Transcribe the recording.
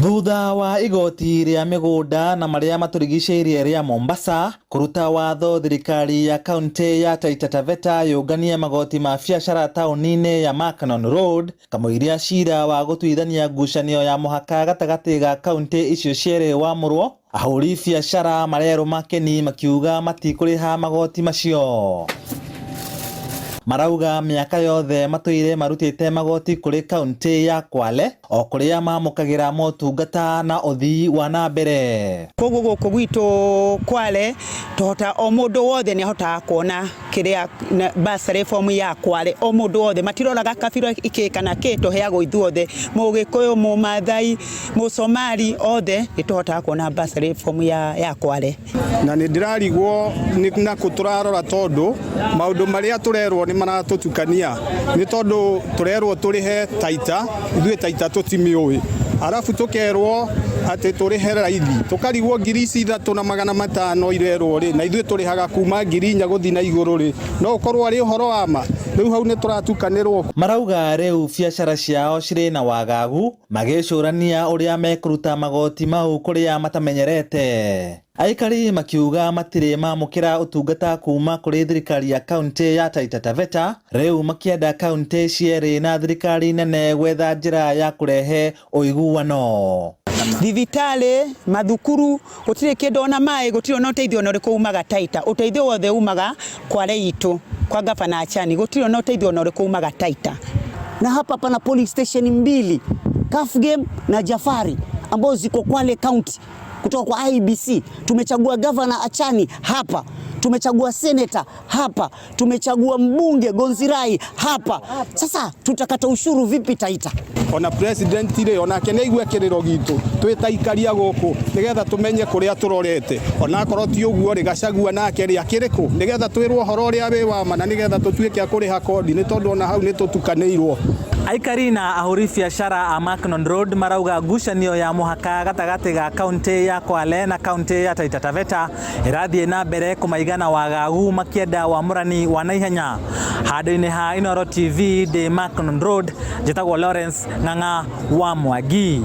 Thutha wa igoti rĩa mĩgũnda na marĩa matũrigicĩirie rĩa Mombasa kũruta watho thirikari ya kaunti ya Taita Taveta yũnganie magoti ma biacara taũni-inĩ ya Mackinnon Road kamũiria cira wa gũtuithania ngucanio ya mũhaka gatagatĩ ga kaunti icio cierĩ wamũrwo, ahũri biacara marerũma kĩni makiuga matikũrĩha magoti macio. Marauga mĩaka yothe matũire marutĩte magoti kũrĩ kaunti ya Kwale o kũrĩa mamũkagĩra motungata na ũthii wa na mbere. Koguo gũkũ gwitũ Kwale tũhota o mũndũ wothe nĩ ahotaga kuona kĩrĩa bursary form ya Kwale, o mũndũ wothe matiroraga kabira ikĩ kana kĩ, tũheagwo ithuothe, Mũgĩkũyũ, Mũmathai, Mũsomali, othe nĩ tũhotaga kuona bursary form ya Kwale. Na nĩ ndĩrarigwo nĩ nakũ tũrarora tondũ maũndũ marĩa tũrerwo nĩ maratũtukania, nĩ tondũ tũrerwo tũrĩhe Taita, ithuĩ Taita tũtimĩũĩ, arabu tũkerwo atĩ tũrĩhe raithi, tũkarigwo 3500 irerwo rĩ, na ithuĩ tũrĩhaga kuma 4000 gũthiĩ na igũrũ rĩ, no ũkorwo arĩ ũhoro wa ma? Rĩu hau nĩ tũratukanĩrwo. Marauga rĩu biacara ciao cirĩ na wagagu magĩcũrania ũrĩa mekũruta magoti mau kũrĩa matamenyerete. Aikari makiuga matirĩ mamũkĩra ũtungata kuma kũrĩ thirikari ya kaunti ya Taita Taveta, rĩu makĩenda kaunti cierĩ na thirikari nene gwetha njĩra ya kũrehe ũiguano. Thibitarĩ, mathukuru, gũtirĩ kĩndũ ona maĩ, gũtirĩ ona ũteithio ona ũrĩkũ umaga Taita. Ũteithio wothe umaga Kwale itũ, kwa Gavana Achani, gũtirĩ ona ũteithio ona ũrĩkũ umaga Taita. Na hapa pana police station mbili, Kafgem na Jafari, ambao ziko Kwale County kutoka kwa IEBC. Tumechagua Gavana Achani hapa, tumechagua senator hapa, tumechagua mbunge Gonzirai hapa. Sasa tutakata ushuru vipi Taita? Ona president rĩ, onake nĩ aigue kĩrĩro gitũ twĩ ta ikaria gũkũ, nĩgetha tũmenye kũrĩa tũrorete. Ona akorwo ti ũguo rĩ, Gachagua nake rĩ, akĩrĩ kũ, nĩgetha twĩrwo ũhoro ũrĩa wĩ wa ma, na nĩgetha tũtuĩke a kũrĩha kodi, nĩ tondũ ona hau nĩ tũtukanĩirwo. Aikari na ahũri biacara a Mackinnon Road marauga ngucanio ya mũhaka gatagatĩ ga kaunti ya Kwale na kaunti ya Taita Taveta ĩrathiĩ na mbere kũmaigana wagagu makĩenda wamũrani wa naihenya. Handũ-inĩ ha Inooro TV ndĩ Mackinnon Road, njĩtagwo Lawrence Ng'ang'a wa Mwangi.